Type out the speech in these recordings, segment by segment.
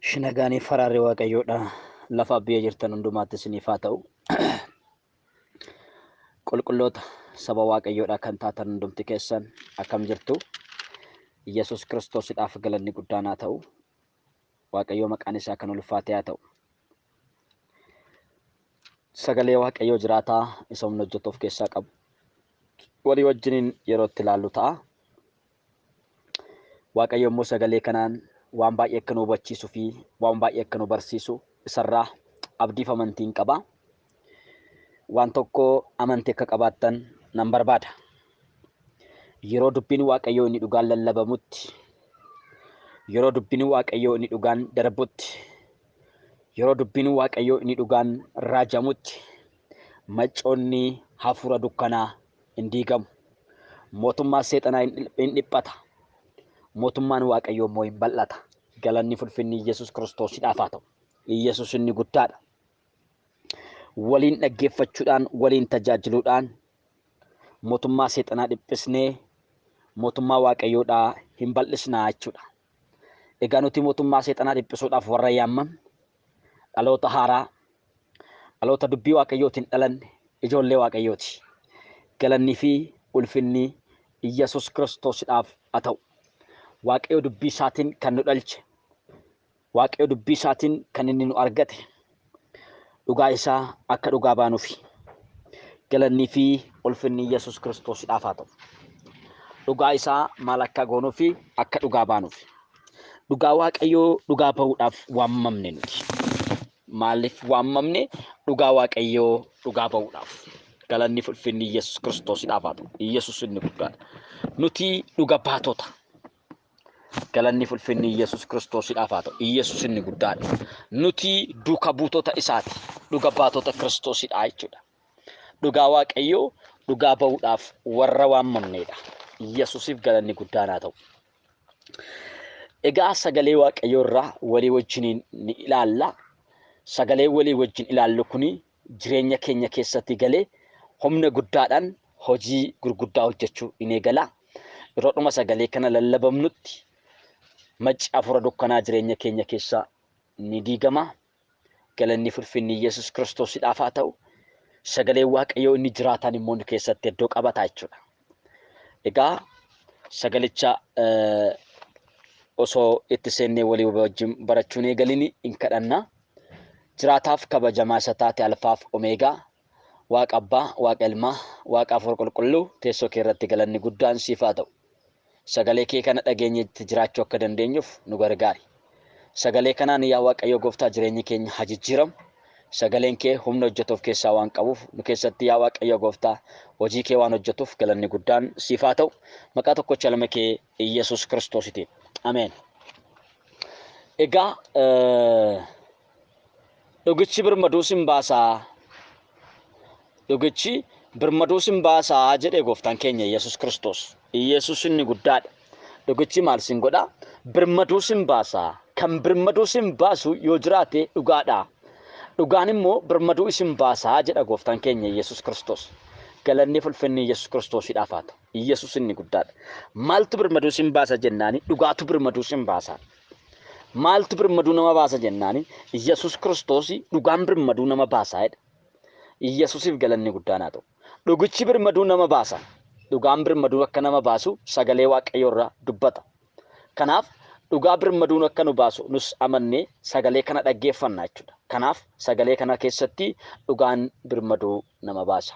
Shinagaaniif faraarri Waaqayyoodha. Lafa biyya jirtan hundumaatti isiniif haa ta'u. Qulqulloota saba Waaqayyoodha kan taatan hundumti keessan akkam jirtu? Yesuus Kiristoosidhaaf galanni guddaan haa ta'u. Waaqayyoo maqaan isaa kan ulfaate haa ta'u. Sagalee Waaqayyoo jiraataa isa humna hojjetu of keessaa qabu. Walii wajjiniin yeroo itti ilaallu ta'a. Waaqayyo immoo sagalee kanaan waan baay'ee akka nu hubachiisuu fi waan baay'ee akka nu barsiisu isarraa abdiif amantiin qaba. Waan tokko amantii akka qabaattan nan barbaada. Yeroo dubbiin Waaqayyoo inni dhugaan lallabamutti, yeroo dubbiin Waaqayyoo inni dhugaan darbutti, yeroo dubbiin Waaqayyoo inni dhugaan raajamutti, maccoonni hafuura dukkanaa hin diigamu. Mootummaa seexanaa hin dhiphata. Mootummaan Waaqayyoo immoo hin bal'ata. Galanni fulfinni Yesuus Kiristoosidhaaf haa ta'u. Yesuus inni guddaadha. Waliin dhaggeeffachuudhaan, waliin tajaajiluudhaan mootummaa seexanaa dhiphisnee mootummaa Waaqayyoodhaa hin bal'isnaa jechuudha. Egaa nuti mootummaa seexanaa dhiphisuudhaaf warra yaamamne dhaloota haaraa, dhaloota dubbii Waaqayyootiin dhalanne ijoollee Waaqayyooti. Galannii fi ulfinni Yesuus Kiristoosidhaaf haa ta'u. Waaqayyo dubbii isaatiin kan nu dhalche, Waaqayyo dubbii isaatiin kan inni nu argate, dhugaa isaa akka dhugaa baanuufi. Galannii fi ulfinni Yesuus Kiristoosidhaaf haa ta'u. Dhugaa isaa maal akka goonuufi akka dhugaa baanuufi. Dhugaa Waaqayyoo dhugaa bahuudhaaf waamamne nuti. Maaliif waamamne? Dhugaa Waaqayyoo dhugaa bahuudhaaf. Galanni fi ulfinni Yesuus Kiristoosidhaaf haa ta'u. Yesuus inni guddaadha. Nuti dhuga baatota. Galanni fi ulfinni Yesuus Kiristoosidhaaf haa ta'u. Yesuus inni guddaadha. Nuti duuka buutota isaati. Dhuga baatota Kiristoosidha jechuudha. Dhugaa Waaqayyoo dhugaa bahuudhaaf warra waamamneedha. Yesuusiif galanni guddaan haa ta'u. Egaa sagalee Waaqayyoo irraa walii wajjiniin ni ilaalla. Sagalee walii wajjin ilaallu kuni jireenya keenya keessatti galee humna guddaadhaan hojii gurguddaa hojjechuu in eegala. Yeroodhuma sagalee kana lallabamnutti macci hafuura dukkanaa jireenya keenya keessa ni diigama. Galanni fulfinni Yesuus Kiristoosidhaaf haa ta'u. Sagaleen Waaqayyoo inni jiraataan immoo nu keessatti iddoo qabata jechuudha. Egaa sagalicha osoo itti seennee walii wajjin barachuun eegalini hin kadhanna. Jiraataaf kabajamaa isa taate Alfaaf Omeegaa, Waaqa Abbaa, Waaqa Ilmaa, Waaqa Hafuura Qulqulluu teessoo kee irratti galanni guddaan siif haa ta'u. Sagalee kee kana dhageenye itti jiraachuu akka dandeenyuuf nu gargaari. Sagalee kanaan yaa Waaqayyo Gooftaa jireenyi keenya haa jijjiiramu. Sagaleen kee humna hojjetu of keessaa waan qabuuf nu keessatti yaa Waaqayyo Gooftaa hojii kee waan hojjetuuf galanni guddaan siif haa ta'u. Maqaa tokkocha ilma kee Iyyasuus Kiristoositiin. Ameen. Egaa dhugichi birmaduu sin baasaa. Dhugichi birmaduu sin baasaa jedhe Gooftaan keenya Iyyasuus Kiristoos. Iyyasuus inni guddaadha. Dhugichi maal sin godha? Birmaduu sin baasaa. Kan birmaduu sin baasu yoo jiraate dhugaadha. Dhugaan immoo birmaduu isin baasaa jedha Gooftaan keenya Iyyasuus Kiristoos. Galanni fulfinni Iyyasuus Kiristoosidhaaf haa ta'u. Iyyasuus inni guddaadha. Maaltu birmaduu sin baasa jennaani dhugaatu birmaduu sin baasa. Maaltu birmaduu nama baasa jennaani Iyyasuus Kiristoos dhugaan birmaduu nama baasa jedha. Iyyasuusiif galanni guddaan haa ta'u. Dhugichi birmaduu nama baasa. Dhugaan birmaduu akka nama baasu sagalee Waaqayyoo irraa dubbata. Kanaaf dhugaa birmaduun akka nu baasu nus amannee sagalee kana dhaggeeffanna jechuudha. Kanaaf sagalee kana keessatti dhugaan birmaduu nama baasa.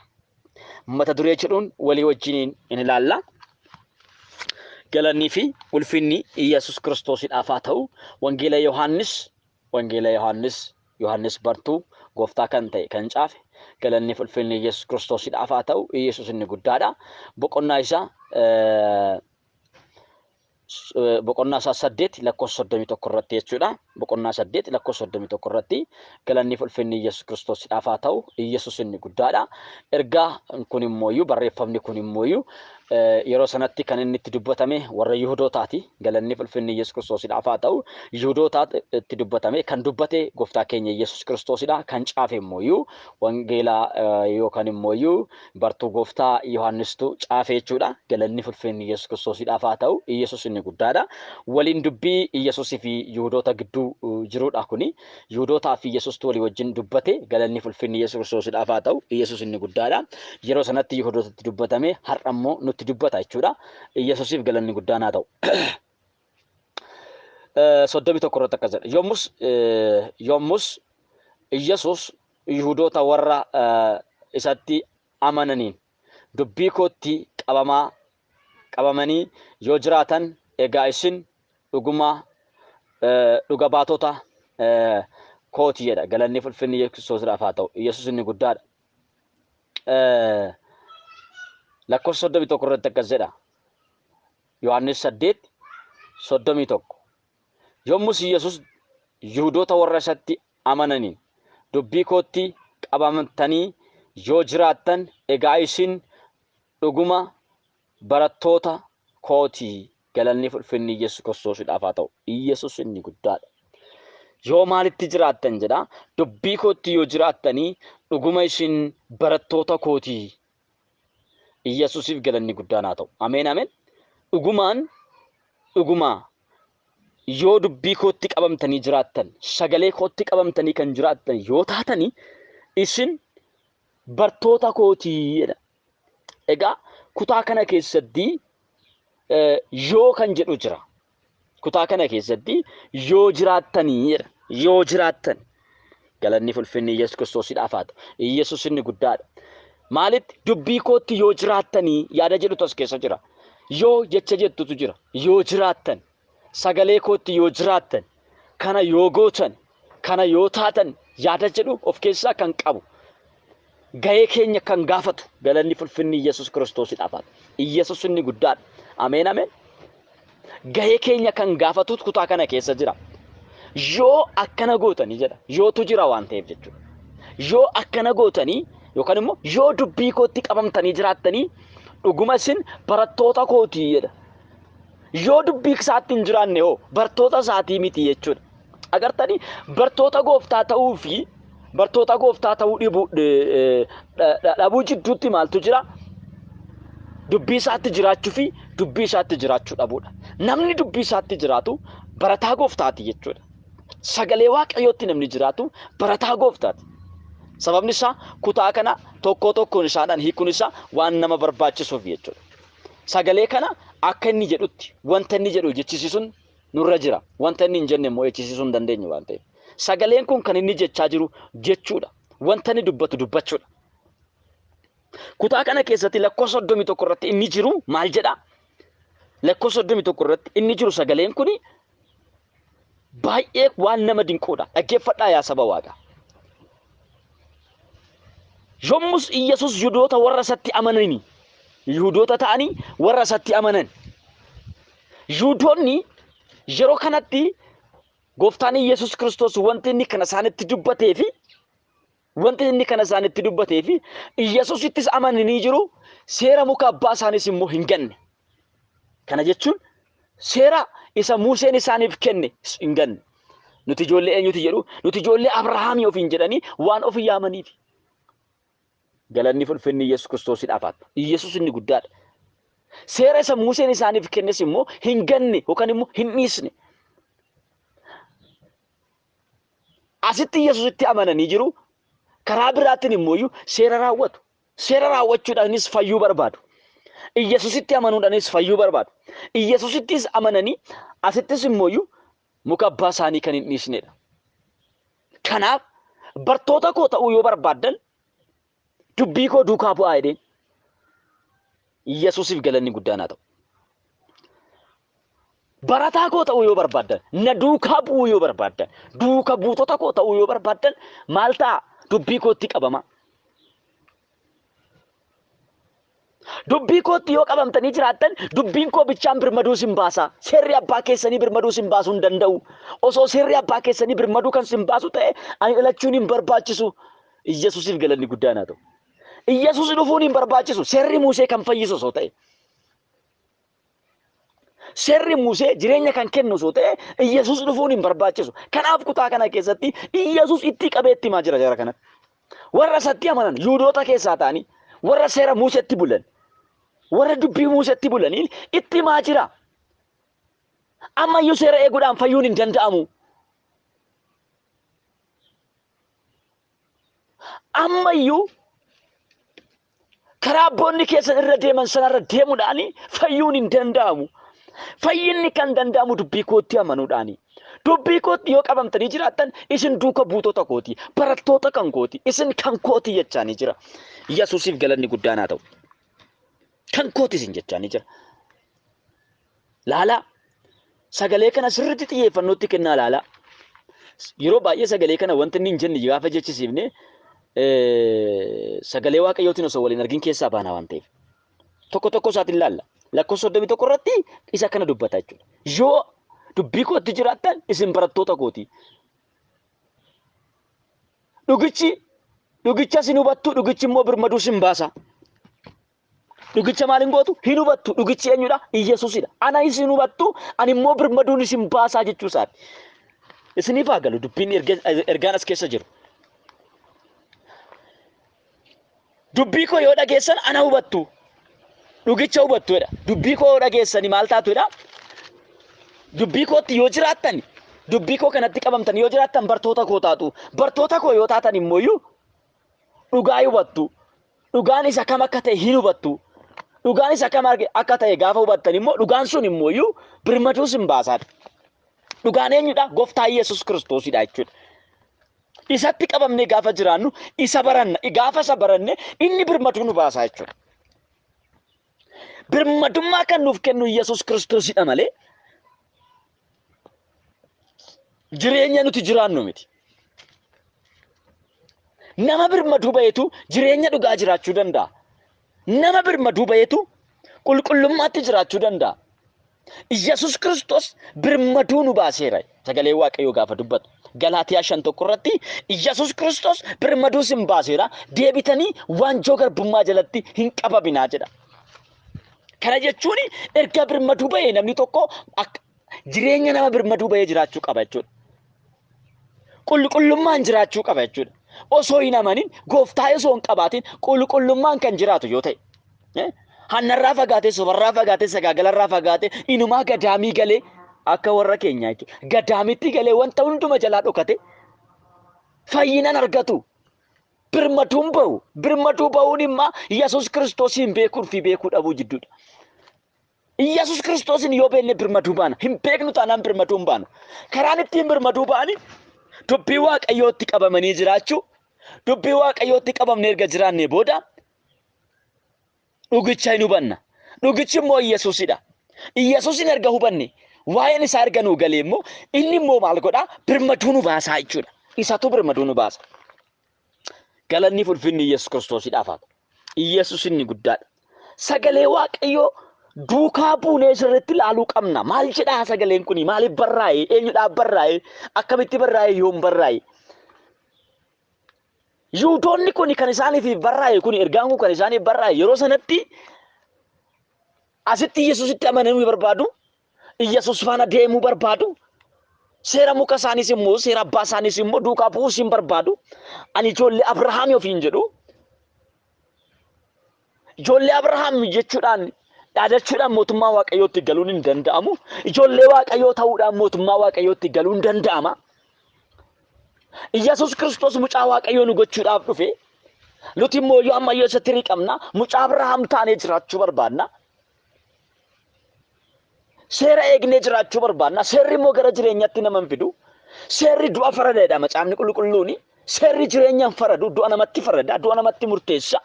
Mata duree jedhuun walii wajjiniin in ilaalla. Galannii fi ulfinni Iyyasuus Kiristoosidhaaf haa ta'u. Wangeela Yohaannis, Wangeela Yohaannis, Yohaannis bartuu gooftaa kan ta'e kan caafe galanni fi ulfinni Iyyasuus Kiristoosidhaaf haa ta'u. Iyyasuus inni guddaadha. Boqonnaa isaa boqonnaa isaa 8 lakkoofsa 31 irratti jechuudha. Boqonnaa 8 lakkoofsa 31 irratti galanni fi ulfinni Iyyasuus Kiristoosidhaaf haa ta'u. Iyyasuus inni guddaadha. Ergaa kun immooyyuu barreeffamni kun immooyyuu yeroo sanatti kan inni itti dubbatame warra Yihudootaati. Galanni fi ulfinni Iyyasuus Kiristoosidhaaf haa ta'u. Yihudootaatti itti dubbatame kan dubbate gooftaa keenya Iyyasuus Kiristoosidha. Kan caafe immooyyuu wangeela yookaan immooyyuu bartuu gooftaa Yohaannistu caafe jechuudha. Galanni fi ulfinni Iyyasuus Kiristoosidhaaf haa ta'u. Iyyasuus inni guddaadha. Waliin dubbii Iyyasuusii fi Yihudoota gidduu jirudha kuni. Yihudootaa fi Yesuustu walii wajjin dubbate. Galanni fulfinni Yesuus Kiristoosiidhaaf haa ta'u. Yesuus inni guddaadha. Yeroo sanatti Yihudootatti dubbatame, har'a immoo nutti dubbata jechuudha. Yesuusiif galanni guddaan haa ta'u. 31 irratti akkas jedha. Yommus Yesuus Yihudoota warra isatti amananiin, dubbii kootti qabamanii yoo jiraatan, egaa isin dhuguma dhuga baatota kooti jedha. Galanni fulfinni Yesuus Kiristoosiidhaaf haa ta'u. Yesuus inni guddaadha. Lakkoofsa 31 irratti akkas jedha. Yohaannis 8:31. Yommus Yesuus Yihudoota warra isatti amananiin, dubbii kootti qabamtanii yoo jiraattan, egaa isin dhuguma barattoota kooti. Galanni fulfinni Yesuus Kiristoosiidhaaf haa ta'u. Yesuus inni guddaadha. Yoo maalitti jiraattan jedha? Dubbii kootti yoo jiraattanii, dhuguma isin barattoota kooti. Yesuusiif galanni guddaan haa ta'u. Ameen, ameen. Dhugumaan dhugumaa yoo dubbii kootti qabamtanii jiraattan, sagalee kootti qabamtanii kan jiraattan yoo taatanii, isin bartoota kootii jedha. Egaa kutaa kana keessatti yoo kan jedhu jira. Kutaa kana keessatti yoo jiraattanii jedha. Yoo jiraattan. Galanni fulfinni Yesuus Kiristoosiidhaaf haa ta'u. Yesuus inni guddaadha. Maalitti? Dubbii kootti yoo jiraattanii yaada jedhutu as keessa jira. Yoo jecha jettutu jira. Yoo jiraattan, sagalee kootti yoo jiraattan, kana yoo gootan, kana yoo taatan yaada jedhu of keessaa kan qabu. Gahee keenya kan gaafatu. Galanni fulfinni Yesuus Kiristoosiidhaaf haa ta'u. Yesuus inni guddaadha. Ameen, ameen. Gahee keenya kan gaafatu kutaa kana keessa jira. Yoo akkana gootanii jedha. Yootu jira waan ta'eef jechuudha. Yoo akkana gootanii yookaan immoo yoo dubbii kootti qabamtanii jiraattanii, dhuguma isin barattoota kootii jedha. Yoo dubbii isaatti hin jiraanne hoo, bartoota isaatii miti jechuudha. Agartanii, bartoota gooftaa ta'uu fi bartoota gooftaa ta'uu dhabuu jidduutti maaltu jira? Dubbii isaatti jiraachuu fi dubbii isaatti jiraachuu dhabuudha. Namni dubbii isaatti jiraatu barataa gooftaati jechuudha. Sagalee Waaqayyootti namni jiraatu barataa gooftaati. Sababni isaa kutaa kana tokko tokkoon isaadhaan hiikuun isaa waan nama barbaachisuuf jechuudha. Sagalee kana akka inni jedhutti wanta inni jedhu jechisiisuun nurra jira. Wanta inni hin jenne immoo jechisiisuu hin dandeenyu waan ta'eef. Sagaleen kun kan inni jechaa jiru jechuudha. Wanta inni dubbatu dubbachuudha. Kutaa kana keessatti lakkoofsa 31 irratti inni jiru maal jedhaa? Lakkoofsa 31 irratti inni jiru sagaleen kuni baay'ee waan nama dinquudha. Dhaggeeffadhaa yaa saba Waaqaa. Yommus Iyyasuus Yihudoota warra isatti amananii, Yihudoota ta'anii warra isatti amanan. Yihudoonni yeroo kanatti gooftaan Iyyasuus Kiristoos wanti inni kana isaanitti dubbatee fi wanti inni kana isaanitti dubbatee fi Iyyasuusittis amananii jiru, seera muka abbaa isaaniis immoo hin ganne. Kana jechuun seera isa Museen isaaniif kenne hin ganne. Nuti ijoollee eenyuti jedhu? Nuti ijoollee Abrahaamii ofiin jedhanii waan ofii yaamaniif. Galanni fulfinni Yesuus Kiristoosiidhaaf haa ta'u. Yesuus inni guddaadha. Seera isa Museen isaaniif kennes immoo hin ganne yookaan immoo hin dhiisne. Asitti Yesuusitti amananii jiru. Karaa biraatiin immoo seera raawwatu. Seera raawwachuudhaanis fayyuu barbaadu. Yesuusitti amanuudhaanis fayyuu barbaadu. Yesuusittis amananii asittis immoo muka abbaa isaanii kan hin dhiisnedha. Kanaaf bartoota koo ta'uu yoo barbaaddan, dubbii koo duukaa bu'aa jedheen. Yesuusiif galanni guddaan haa ta'u. Barataa koo ta'uu yoo barbaaddan, na duukaa bu'uu yoo barbaaddan, duuka buutota koo ta'uu yoo barbaaddan, maal ta'a? Dubbii kootti qabama. Dubbii kootti yoo qabamtanii jiraattan, dubbiin koo bichaan birmaduu sin baasa. Seerri abbaa keessanii birmaduu sin baasuu hin danda'u. Osoo seerri abbaa keessanii birmaduu kan sin baasu ta'e, ani dhalachuun hin barbaachisu. Iyyasuusiif galanni guddaan haa ta'u. Iyyasuus dhufuun hin barbaachisu. Seerri Musee kan fayyisu osoo ta'e. Seerri Musee jireenya kan kennu osoo ta'e, Iyyasuus dhufuun hin barbaachisu. Kanaaf kutaa kana keessatti Iyyasuus itti qabee itti himaa jira jara kanatti. Warra isatti amanan Yihudoota keessaa ta'anii warra seera Museetti bulan, warra dubbii Museetti bulaniin itti himaa jira. Ammayyuu seera eeguudhaan fayyuun hin danda'amu. Ammayyuu karaa abboonni keessan irra deeman sanarra deemuudhaan fayyuun hin danda'amu. Fayyinni kan danda'amu dubbii kootti amanuudhaani. Dubbii kootti yoo qabamtanii jiraattan isin duuka buutota kooti, barattoota kan kooti, isin kan kooti jechaanii jira. Yesuusiif galanni guddaan haa ta'u. Kan kooti isin jechaanii jira. Laalaa sagalee kana sirriitti xiyyeeffannootti kennaa laalaa. Yeroo baay'ee sagalee kana wanti inni hin jenne gaafa jechisiifne sagalee Waaqayyootiin osoo waliin argin keessaa baana waan ta'eef. Tokko tokko isaatiin laalla. Lakkoofsa 31 irratti isa kana dubbata jechuudha. Yoo dubbii kootti jiraattan isin barattoota kooti. Dhugichi dhugicha isin hubattu, dhugichi immoo birmaduu isin baasa. Dhugicha maal hin gootu? Hin hubattu. Dhugichi eenyudha? Iyyasuusidha. Ana isin hubattu, ani immoo birmaduun isin baasaa jechuu isaati. Isiniif haa galu dubbiin ergaan as keessa jiru. Dubbii koo yoo dhageessan ana hubattu. Dhugicha hubattu jedha. Dubbii koo yoo dhageessani maal taatu jedha? Dubbii kootti yoo jiraattan, dubbii koo kanatti qabamtan yoo jiraattan bartoota koo taatu. Bartoota koo yoo taatan immoo iyyuu dhugaa hubattu. Dhugaan isa kam akka ta'e hin hubattu. Dhugaan isa kam akka ta'e gaafa hubattan immoo dhugaan sun immoo iyyuu birmaduu sin baasaadha. Dhugaan eenyudha? Gooftaa Yesuus Kiristoosidha jechuudha. Isatti qabamnee gaafa jiraannu isa baranna. Gaafa isa baranne inni birmaduu nu baasaa jechuudha. Birmadummaa kan nuuf kennu Yesuus Kiristoosidha malee jireenya nuti jiraannu miti. Nama birmaduu ba'etu jireenya dhugaa jiraachuu danda'a. Nama birmaduu ba'etu qulqullummaatti jiraachuu danda'a. Yesuus Kiristoos birmaduu nu baaseera. Sagalee Waaqayyoo gaafa dubbatu. Galaatiyaa 5:1 irratti Yesuus Kiristoos birmaduu isin baaseera. Deebitanii waanjoo garbummaa jalatti hin qabaminaa jedha. Kana jechuun erga birmaduu ba'ee namni tokko jireenya nama birmaduu ba'ee jiraachuu qaba jechuudha. Qulqullummaan jiraachuu qaba jechuudha. Osoo hin amanin gooftaa osoo hin qabaatin qulqullummaan kan jiraatu yoo ta'e. Hannarraa fagaatee, sobarraa fagaatee, sagaagalarraa fagaatee, inumaa gadaamii galee akka warra keenyaa jechuudha. Gadaamitti galee wanta hunduma jalaa dhokate fayyinan argatu. Birmaduun ba'u. Birmaduu ba'uun immoo Yesuus Kiristoosiin beekuu fi beekuu dhabuu jidduudha. Yesuus Kiristoosiin yoo beekne birmaduu baana. Hin beeknu taanaan birmaduu hin baanu. Karaan ittiin birmaduu ba'ani dubbii Waaqayyootti qabamanii jiraachuu. Dubbii Waaqayyootti qabamnee erga jiraannee booda dhugicha hin hubanna. Dhugichi immoo Yesuusidha. Yesuusin erga hubanne waa'een isaa erga nuu galee immoo inni immoo maal godhaa? Birmaduu nu baasaa jechuudha. Isatu birmaduu nu baasa. Galanni fi ulfinni Yesuus Kiristoosidhaaf haa ta'u. Yesuus inni guddaadha. Sagalee Waaqayyoo duukaa buunee sirriitti ilaaluu qabna. Maal jedhaa sagaleen kuni? Maaliif barraa'e? Eenyudhaaf barraa'e? Akkamitti barraa'e? Yoom barraa'e? Yihudoonni kun kan isaaniif barraa'e kun ergaan kun kan isaaniif barraa'e yeroo sanatti asitti Yesuusitti amanamuu barbaadu. Yesuus faana deemuu barbaadu. Seera muka isaaniis immoo seera abbaa isaaniis immoo duukaa bu'uus hin barbaadu. Ani ijoollee Abrahaam ofiin jedhu. Ijoollee Abrahaam jechuudhaan dhaadachuudhaan mootummaa Waaqayyootti galuun hin danda'amu. Ijoollee Waaqayyoo ta'uudhaan mootummaa Waaqayyootti galuun danda'ama. Yesuus Kiristoos mucaa Waaqayyoo nu gochuudhaaf dhufe. Nuti immoo yoo ammayyoo isatti riqamna. Mucaa Abrahaam taanee jiraachuu barbaadna. Seera eegnee jiraachuu barbaadna. Seerri immoo gara jireenyaatti nama hin fidu. Seerri du'a faradaadha macaafni qulqulluuni. Seerri jireenya hin faradu, du'a namatti farada, du'a namatti murteessa.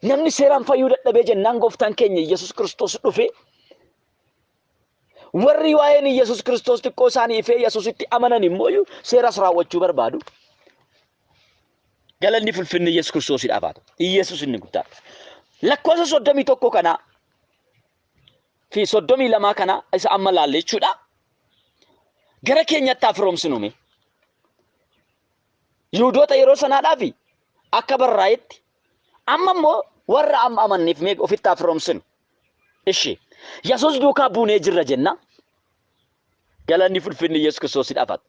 Namni seeraan fayyuu dadhabee jennaan gooftaan keenya Yesuus Kiristoos dhufe. Warri waa'een Yesuus Kiristoos xiqqoo isaanii ifee Yesuusitti amanan immoo seeras raawwachuu barbaadu. Galanni fulfinni Yesuus Kiristoosidhaaf haa ta'u. Yesuus inni guddaadha. Lakkoofsa 31 kana fi 32 kana isa amma laalle jechuudha. Gara keenyatti haa firoomsinume. Yihudoota yeroo sanaadhaaf akka barraa'etti amma immoo warra amma amanneef mee ofitti haa firoomsinu. Ishi Yesuus duukaa buunee jirra jenna. Galanni fulfinni Yesuus Kiristoosidhaaf haa ta'u.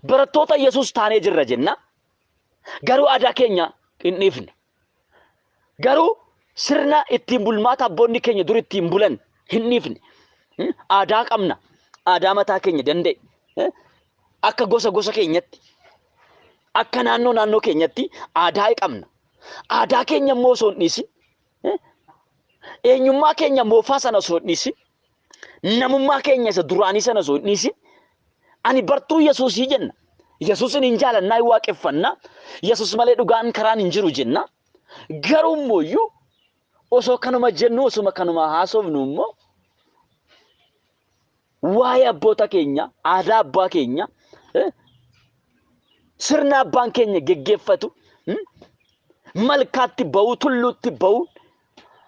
Barattoota Yesuus taanee jirra jenna. Garuu aadaa keenya hin dhiifne. Garuu sirna ittiin bulmaata abboonni keenya dur ittiin bulan hin dhiifne. Aadaa qabna. Aadaa mataa keenya danda'e. Akka gosa gosa keenyatti. Akka naannoo naannoo keenyatti aadaa qabna. Aadaa keenya immoo osoo hin dhiisin, eenyummaa keenya moofaa sana osoo hin dhiisin, namummaa keenya isa duraanii sana osoo hin dhiisin, ani bartuu Yesuusii jenna. Yesuusin hin jaalannaa, hin waaqeffannaa. Yesuus malee dhugaan karaan hin jiru jenna. Garuu immoo iyyuu osoo kanuma jennu, osuma kanuma haasofnu immoo waa'ee abboota keenya, aadaa abbaa keenya, sirna abbaan keenya geggeeffatu, malkaatti ba'uu, tulluutti ba'uu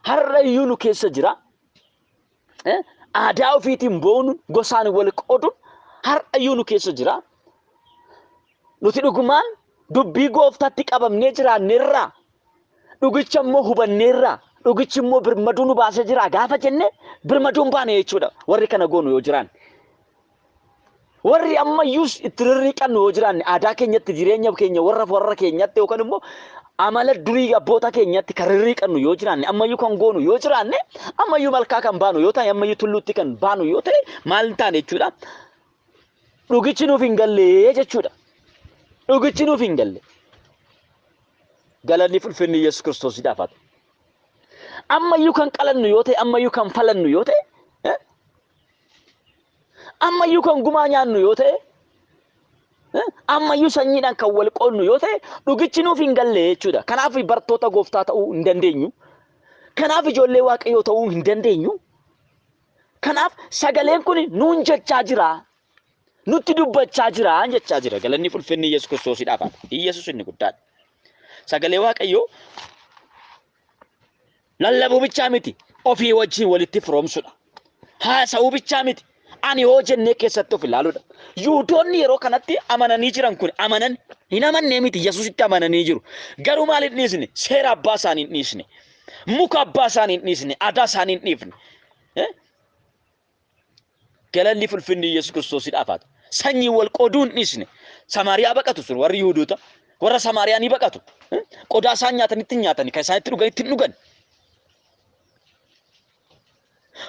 har'a iyyuu nu keessa jira. Aadaa ofiitiin ba'uun, gosaan wal qooduun har'a iyyuu nu keessa jira. Nuti dhugumaan dubbii gooftaatti qabamnee jiraanneerraa, dhugicha immoo hubanneerraa, dhugichi immoo birmaduu nu baasee jira gaafa jenne birmaduu hin baane jechuudha. Warri kana goonu yoo jiraan. Warri ammayyuu itti rirriiqannu yoo jiraanne, aadaa keenyatti, jireenya keenya warra keenyatti yookaan immoo amala durii abboota keenyatti kan rirriiqannu yoo jiraanne, ammayyuu kan goonu yoo jiraanne, ammayyuu malkaa kan baanu yoo ta'e, ammayyuu tulluutti kan baanu yoo ta'e, maal hin taane jechuudha. Dhugichi nuuf hin galle jechuudha. Dhugichi nuuf hin galle. Galanni fulfinni Yesuus Kiristoosiidhaaf haa ta'u. Ammayyuu kan qalannu yoo ta'e, ammayyuu kan falannu yoo ta'e, ammayyuu kan gumaa nyaannu yoo ta'e, ammayyuu sanyiidhaan kan wal qoodnu yoo ta'e, dhugichi nuuf hin galle jechuudha. Kanaaf bartoota gooftaa ta'uu hin dandeenyu. Kanaaf ijoollee Waaqayyoo ta'uu hin dandeenyu. Kanaaf sagaleen kun nuun jechaa jira. Nutti dubbachaa jira jechaa jira. Galanni fulfinni Yesuus Kiristoosiidhaaf haa ta'u. Yesuus inni guddaadha. Sagalee Waaqayyoo lallabuu bichaa miti. Ofii wajjin walitti firoomsudha. Haasa'uu bichaa miti. Ani hoo jennee keessatti of ilaaluudha. Yihudoonni yeroo kanatti amananii jiran kun amanan hin amannee miti, Yesuusitti amananii jiru. Garuu maal hin dhiisne? Seera abbaa isaanii hin dhiisne. Muka abbaa isaanii hin dhiisne. Aadaa isaanii hin dhiifne. Galanni fulfinni Yesuus Kiristoosiidhaaf haa ta'u. Sanyii wal qooduu hin dhiisne. Samaariyaa baqatu sun warri Yihudoota. Warra Samaariyaa ni baqatu. Qodaa isaan nyaatanitti hin nyaatani. Kan isaan itti dhuganitti hin dhugan.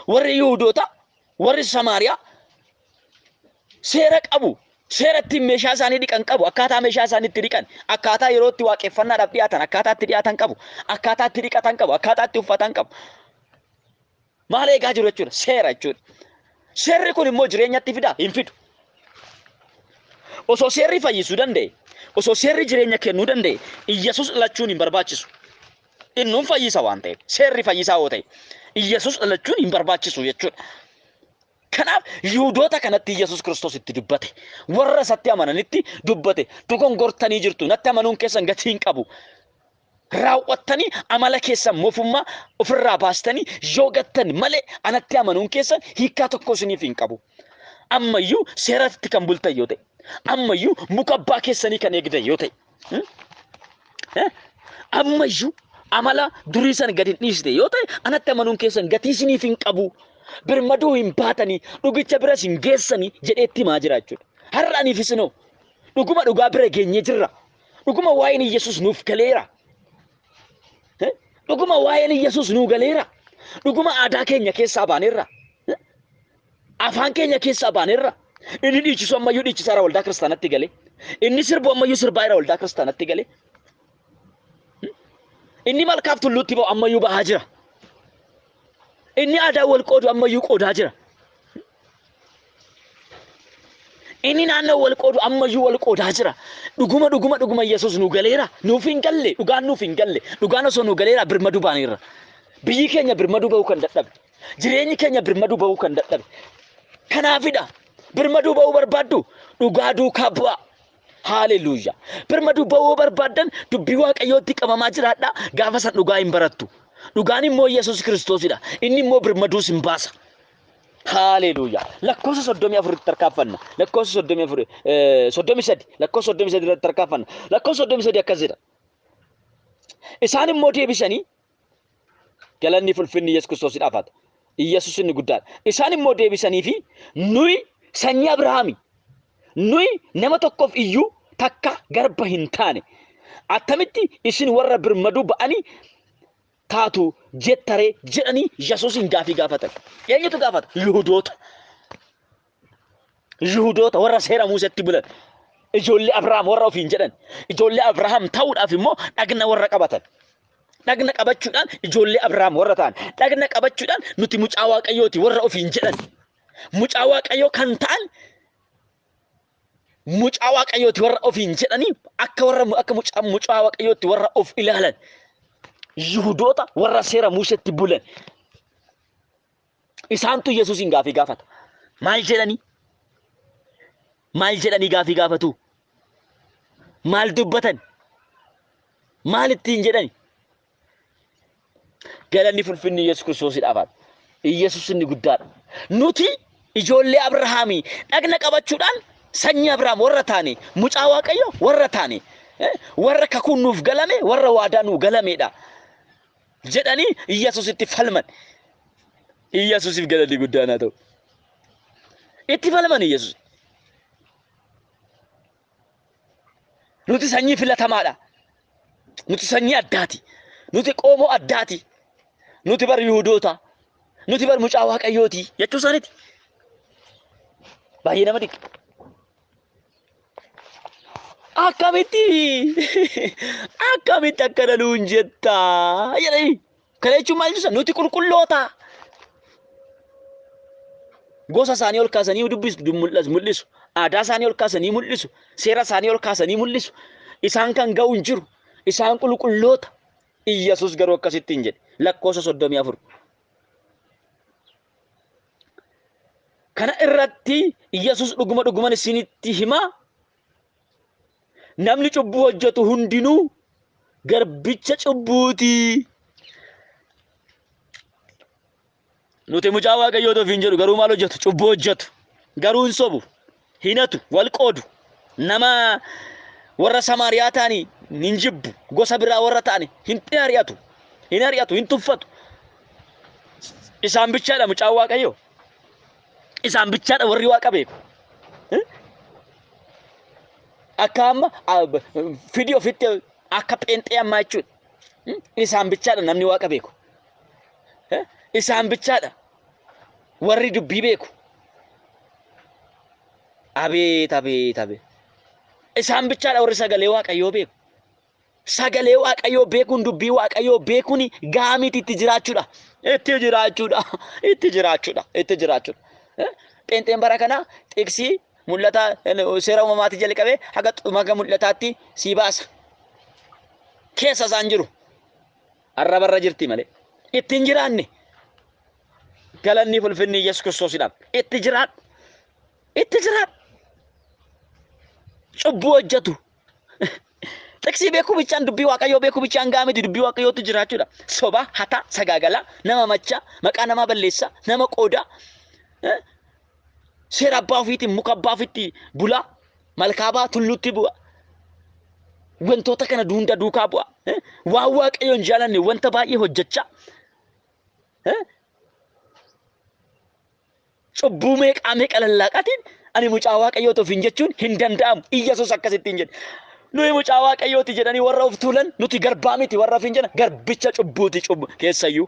Warri Yihudoota, warri Samaariyaa seera qabu. Seera ittiin meeshaa isaanii dhiqan qabu. Akkaataa meeshaa isaanii itti dhiqan. Akkaataa yeroo itti waaqeffannaadhaaf dhiyaatan. Akkaataa itti dhiyaatan qabu. Akkaataa itti dhiqatan qabu. Akkaataa itti uffatan qabu. Maal eegaa jiru jechuudha? Seera jechuudha. Seerri kun immoo jireenyatti fidaa? Hin fidu. Osoo seerri fayyisuu danda'e, osoo seerri jireenya kennuu danda'e, Iyyasuus dhalachuun hin barbaachisu. Innuun fayyisa waan ta'eef, seerri fayyisaa yoo ta'e, Iyyasuus dhalachuun hin barbaachisu jechuudha. Kanaaf Yihudoota kanatti Iyyasuus Kiristoos itti dubbate. Warra isatti amananitti dubbate. Dogongortanii jirtu. Natti amanuun keessan gatii hin qabu. Raawwattanii amala keessan moofummaa ofirraa baastanii yoo gattan malee anatti amanuun keessan hiikkaa tokko isiniif hin qabu. Ammayyuu seeratti kan bultan yoo ta'e, ammayyuu muka abbaa keessanii kan eegdan yoo ta'e, ammayyuu amala durii sana gadi hin dhiisne yoo ta'e, anatti amanuun keessan gatii isiniif hin qabu. Birmaduu hin baatanii, dhugicha biras hin geessanii jedhee itti himaa jira jechuudha. Har'a aniif isinoo dhuguma dhugaa bira geenyee jirra. Dhuguma waa'een Iyyasuus nuuf galeera. Dhuguma waa'een Iyyasuus nuu galeera. Dhuguma aadaa keenya keessaa baaneerra. Afaan keenya keessaa baaneerra. Inni dhiichisu ammayyuu dhiichisaara waldaa kiristaanatti galee. Inni sirbu ammayyuu sirbaa jira waldaa kiristaanatti galee. Inni malkaaf tulluutti ba'u ammayyuu bahaa jira. Inni aadaa wal qoodu ammayyuu qoodaa jira. Inni naannoo wal qoodu ammayyuu wal qoodaa jira. Dhuguma dhuguma dhuguma Yesuus nu galeera. Nuuf hin galle. Dhugaan nuuf hin galle. Dhugaan osoo nu galeera birmaduu baaneerra. Biyyi keenya birmaduu ba'uu kan dadhabe. Jireenyi keenya birmaduu ba'uu kan dadhabe. Kanaafidha. Birmaduu ba'uu barbaaddu dhugaa duukaa bu'aa. Haaleluuyaa. Birmaduu ba'uu barbaaddan dubbii Waaqayyootti qabamaa jiraadhaa. Gaafa san dhugaa hin barattu. Dhugaan immoo Yesuus Kiristoosidha. Inni immoo birmaduus hin baasa. Haaleluuyaa. Lakkoofsa 34tti tarkaanfanna. Lakkoofsa 34, 33, lakkoofsa 33 irratti tarkaanfanna. Lakkoofsa 33 akkas jedha. Isaan immoo deebisanii, galanni fulfinni Yesuus Kiristoosiidhaaf haa ta'u. Yesuus inni guddaadha. Isaan immoo deebisanii fi nuyi sanyii Abrahaami. Nuyi nama tokkoof iyyuu takka garba hin taane. Attamitti isin warra birmaduu ba'anii taatu jettaree jedhanii Yesuusin gaafii gaafatan. Eenyutu gaafata? Yihudoota. Yihudoota warra seera Museetti bulan. Ijoollee Abrahaam warra ofiin jedhan. Ijoollee Abrahaam ta'uudhaaf immoo dhagna warra qabatan. Dhagna qabachuudhaan ijoollee Abrahaam warra ta'an. Dhagna qabachuudhaan nuti mucaa Waaqayyooti warra ofiin jedhan. Mucaa Waaqayyoo kan ta'an mucaa Waaqayyooti warra ofiin jedhanii akka warra akka mucaa mucaa Waaqayyootti warra of ilaalan. Yihudoota warra seera Museetti bulan. Isaantu Yesuusiin gaafii gaafata. Maal jedhanii? Maal jedhanii gaafii gaafatu? Maal dubbatan? Maal ittiin jedhani? Galanni fulfinni Yesuus Kiristoosiidhaaf haa ta'u. Yesuus inni guddaadha. Nuti ijoollee Abrahaamii dhagna qabachuudhaan sanyii Abrahaam warra taane, mucaa Waaqayyo warra taane, warra kakuun nuuf galame, warra waadaa nuu galameedha jedhanii Yesuusitti falman. Yesuusiif galanni guddaan haa ta'u. Itti falman Yesuus. Nuti sanyii filatamaadha. Nuti sanyii addaati. Nuti qoomoo addaati. Nuti bar Yihudoota. Nuti bar mucaa Waaqayyooti jechuu isaaniiti. Baay'ee nama dhiqa. Akkamitti akkamitti akkana nuun jetta jedhanii. Kana jechuun maal jechuudha? Nuti qulqulloota. Gosa isaanii ol kaasanii dubbisu, mul'isu. Aadaa isaanii ol kaasanii mul'isu. Seera isaanii ol kaasanii mul'isu. Isaan kan ga'u hin jiru. Isaan qulqulloota. Iyyasuus garuu akkasitti hin jedhe. Lakkoofsa 34. Kana irratti Iyyasuus dhuguma dhuguman isinitti himaa. Namni cubbuu hojjetu hundinuu garbicha cubbuuti. Nuti mucaa Waaqayyoo ofiin jedhu garuu maal hojjetu? Cubbuu hojjetu. Garuu hin sobu, hin hatu, wal qoodu. Nama warra Samaariyaa ta'anii hin jibbu. Gosa biraa warra ta'anii hin ari'atu. Hin ari'atu, hin tuffatu. Isaan bichaadha mucaan Waaqayyoo. Isaan bichaadha warri Waaqa beeku. Akka amma fidii ofitti akka pheenxee ammaa jechuudha. Isaan bichaadha namni Waaqa beeku. Isaan bichaadha warri dubbii beeku. Abeet abeet abeet. Isaan bichaadha warri sagalee Waaqayyoo beeku. Sagalee Waaqayyoo beekuun dubbii Waaqayyoo beekuun gahaa miti itti jiraachuudha. Itti jiraachuudha. Itti jiraachuudha. Itti jiraachuudha. Pheenxeen bara kanaa xiqsii mul'ata seera uumamaatii jalqabee haga xumura mul'ataatti sii baasa. Keessa isaan jiru. Arraba irra jirti malee. Itti hin jiraanne. Galanni fulfinni Yesuus Kiristoosidhaaf. Itti jiraadhu. Itti jiraadhu. Cubbuu hojjetu. Xiqsii beekuu bichaan dubbii Waaqayyoo beekuu bichaan gahaa miti dubbii Waaqayyootti jiraachuudha. Soba, hata, sagaagalaa, nama machaa, maqaa namaa balleessaa, nama qoodaa, seera abbaa ofiitiin muka abbaa ofiitti bulaa, malkaabaa tulluutti bu'a. Wantoota kana hunda duukaa bu'a. Waan Waaqayyoon jaalanne wanta baay'ee hojjechaa. Cubbuu meeqaa meeqa lallaaqaatiin ani mucaa Waaqayyooti ofiin jechuun hin danda'amu. Iyyasuus akkasitti hin jedhe. Nuyi mucaa Waaqayyooti jedhanii warra of tuulan nuti garbaa miti warra ofiin jedhan garbicha cubbuuti cubbu keessayyuu.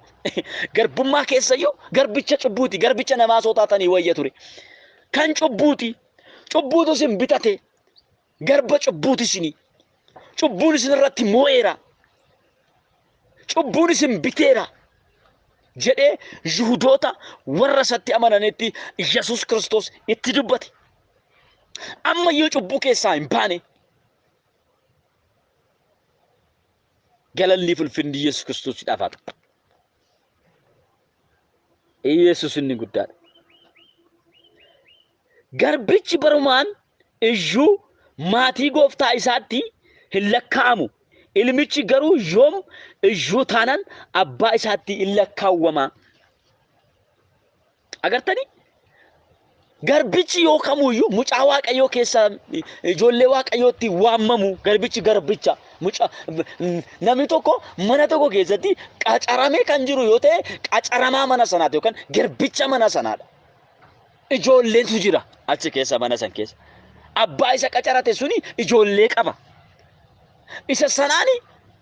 Garbummaa keessayyuu garbicha cubbuuti garbicha namaa soo taatanii wayya ture. Kan cubbuuti. Cubbuutu isin bitate. Garba cubbuuti isinii. Cubbuun isin irratti moo'eera. Cubbuun isin biteera. Jedhee Yihudoota warra isatti amananitti Yesuus Kiristoos itti dubbate. Ammayyuu cubbuu keessaa hin baane. Galanni fulfinni Yesuus Kiristoosiidhaaf haa ta'u. Yesuus inni guddaadha. Garbichi barumaan iyyuu maatii gooftaa isaatti hin lakkaa'amu. Ilmichi garuu yoom iyyuu taanaan abbaa isaatti hin lakkaawwama. Agartanii? Garbichi yoo kamuyyuu mucaa Waaqayyoo keessa ijoollee Waaqayyootti waamamu garbichi garbicha mucaa namni tokko mana tokko keessatti qacaramee kan jiru yoo ta'e qacaramaa mana sanaati yookaan garbicha mana sanaadha. Ijoolleetu jira achi keessa mana san keessa. Abbaa isa qacarate suni ijoollee qaba. Isa sanaani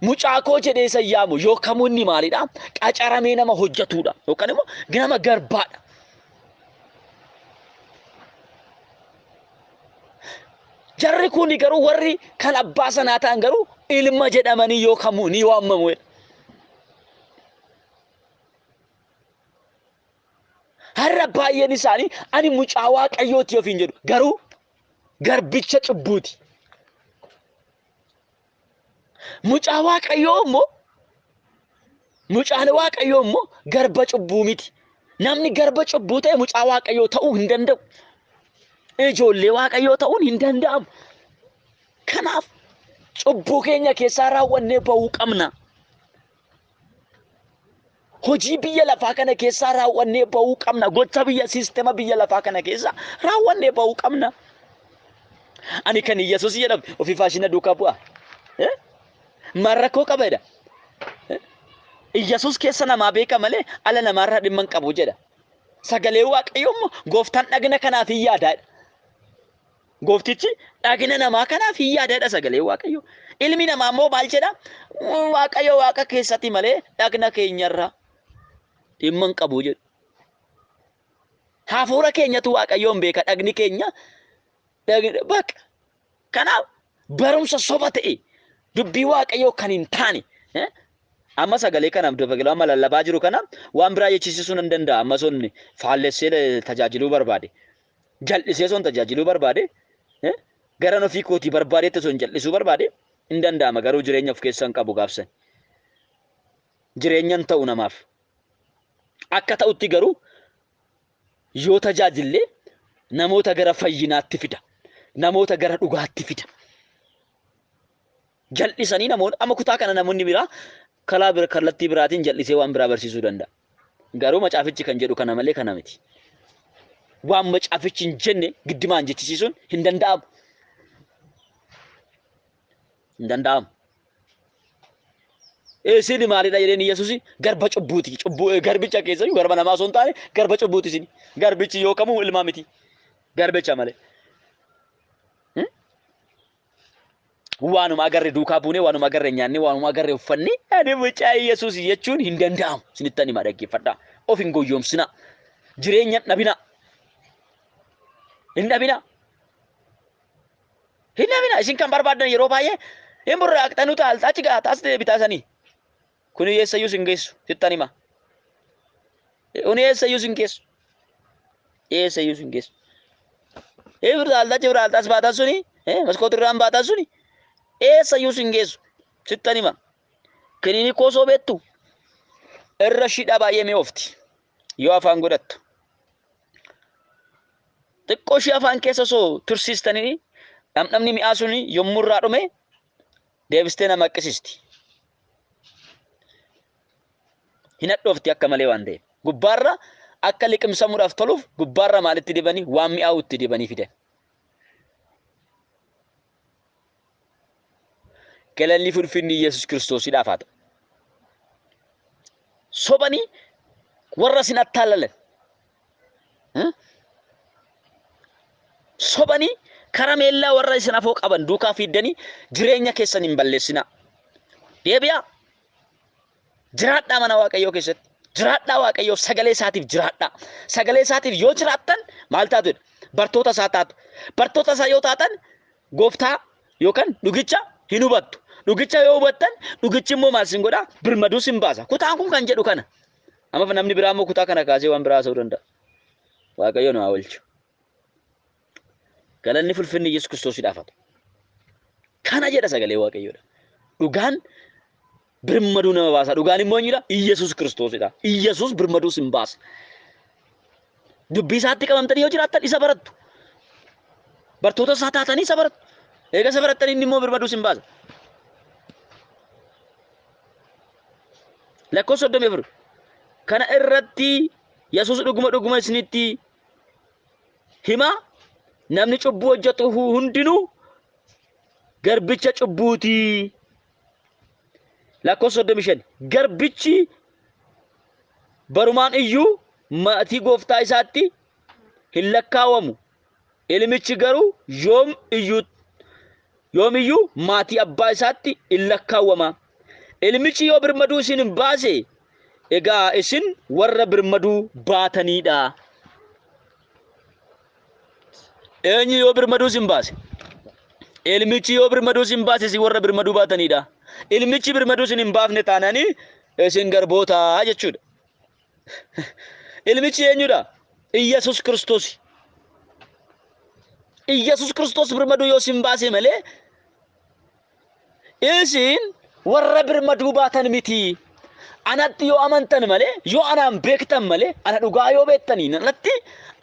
mucaa koo jedhee isa yaamu yoo kamuu inni maalidha? Qacaramee nama hojjetuudha yookaan immoo nama garbaadha. Jarri kun garuu warri kan abbaa sanaa ta'an garuu ilma jedhamanii yoo kamuu ni waamamu jedha. Har'a baay'een isaanii ani mucaa Waaqayyooti ofiin jedhu garuu garbicha cubbuuti. Mucaa Waaqayyoo immoo mucaan Waaqayyoo immoo garba cubbuu miti. Namni garba cubbuu ta'e mucaa Waaqayyoo ta'uu hin danda'u. Ijoollee Waaqayyoo ta'uun hin danda'amu. Kanaaf cubbuu keenya keessaa raawwannee ba'uu qabna. Hojii biyya lafaa kana keessaa raawwannee ba'uu qabna. Gocha biyya siistema biyya lafaa kana keessaa raawwannee ba'uu qabna. Ani kan Iyyasuus jedhamu ofii faashina duukaa bu'a. Maal rakkoo qaba jedha. Iyyasuus keessa namaa beeka malee ala namaarraa dhimma hin qabu jedha. Sagalee Waaqayyoo immoo gooftaan dhagna kanaaf hin yaadaa jedha. Gooftichi dhagna namaa kanaaf hin yaada jedha sagalee Waaqayyoo. Ilmi namaa immoo maal jedha? Waaqayyo Waaqa keessatti malee dhagna keenyarra dhimma hin qabu jedhu. Hafuura keenyatu Waaqayyoon beeka dhagni keenya bakka. Kanaaf barumsa soba ta'e dubbii Waaqayyoo kan hin taane amma sagalee kanaaf dabagalaa amma lallabaa jiru kana waan biraa jechisiisuu nan danda'a amma sun faallessee tajaajiluu barbaade. Jal'isee son tajaajiluu barbaade garan ofii kootii barbaadetti son jal'isuu barbaade hin danda'ama garuu jireenya of keessaa hin qabu gaafsan. Jireenya hin ta'u namaaf. Akka ta'utti garuu yoo tajaajille namoota gara fayyinaatti fida. Namoota gara dhugaatti fida. Jal'isanii namoota amma kutaa kana namoonni biraa kalaa bira kallattii biraatiin jal'isee waan biraa barsiisuu danda'a. Garuu macaafichi kan jedhu kana malee kana miti. Waan macaafichi hin jenne giddimaan jechisiisuun hin danda'amu. Hin danda'amu. Isin maalidha jedheen Yesuus garba cubbuuti. Cubbuu garbicha keessa garba namaa osoo hin taane garba cubbuuti isin. Garbichi yoo kamuu ilmaa miti. Garbicha malee. Waanuma agarre duukaa buunee, waanuma agarre nyaannee, waanuma agarre uffannee ani mucaa Yesuus jechuun hin danda'amu. Isinittan hima dhaggeeffadhaa. Of hin goyyoomsinaa. Jireenya hin dhabinaa. Hin dhabinaa. Hin dhabinaa. Isin kan barbaaddan yeroo baay'ee hin burraaqxanuu taalta achi gaata as deebitaa sanii. Kun eessayyuu sin geessu sittan hima. Kun eessayyuu sin geessu. Eessayyuu sin geessu. Hin achi biraalta as baatan suni maskootii irraan baatan suni eessayyuu sin geessu sittan hima. Kiniinii koosoo beektu irra shidha baay'ee mi'oofti yoo afaan godhattu. Xiqqoo ishee afaan keessa osoo tursiistanii dhamdhamni mi'aa suni yommuu irraa dhume deebistee nama haqqisiisti. Hin hadhoofti akka malee waan ta'eef. Gubbaarra akka liqimsamuudhaaf toluuf gubbaarra maalitti dibanii waan mi'aawu itti dibanii fidan. Galanni fi ulfinni Yesuus Kiristoosiidhaaf haa ta'u. Sobanii warra isin attaalalan. Sobanii karameellaa warra isin afoo qaban duukaa fiiddanii jireenya keessan hin balleessinaa. Deebi'aa. Jiraadhaa mana Waaqayyoo keessatti. Jiraadhaa Waaqayyoof sagalee isaatiif jiraadhaa. Sagalee isaatiif yoo jiraattan maal taatu jedha? Bartoota isaa taatu. Bartoota isaa yoo taatan gooftaa yookaan dhugicha hin hubattu. Dhugicha yoo hubattan dhugichi immoo maal sin godha? Birmaduu sin baasa. Kutaan kun kan jedhu kana. Amma namni biraa immoo kutaa kana kaasee waan biraa haasa'uu danda'a. Waaqayyo nu haa oolchu. Galanni fulfinni Yesuus Kiristoosiidhaaf haa ta'u. Kana jedha sagalee Waaqayyoodha. Dhugaan birmaduu nama baasa. Dhugaan immoo eenyudha? Iyyasuus Kiristoosidha. Iyyasuus birmaduu sin baasa. Dubbii isaatti qabamtanii yoo jiraattan isa barattu. Bartoota isaa taatanii isa barattu. Eega isa barattanii inni immoo birmaduu sin baasa. Lakkoofsa 34. Kana irratti Yesuus dhuguma dhuguma isinitti hima namni cubbuu hojjetu hundinuu garbicha cubbuuti. Lakkoofsa 35. Garbichi barumaan iyyuu maatii gooftaa isaatti hin lakkaawamu. Ilmichi garuu yoom iyyuu yoom iyyuu maatii abbaa isaatti in lakkaawwama. Ilmichi yoo birmaduu isin hin baase, egaa isin warra birmaduu baataniidha. Eenyu yoo birmaduu isin baase? Ilmichi yoo birmaduu isin baase isin warra birmaduu baatanidha. Ilmichi birmaduu isin hin baafne taananii isin garboota jechuudha. Ilmichi eenyudha? Iyyasuus Kiristoos. Iyyasuus Kiristoos birmaduu yoo isin baase malee isin warra birmaduu baatan miti. Anatti yoo amantan malee, yoo anaan beektan malee, ana dhugaa yoo beektaniin alatti,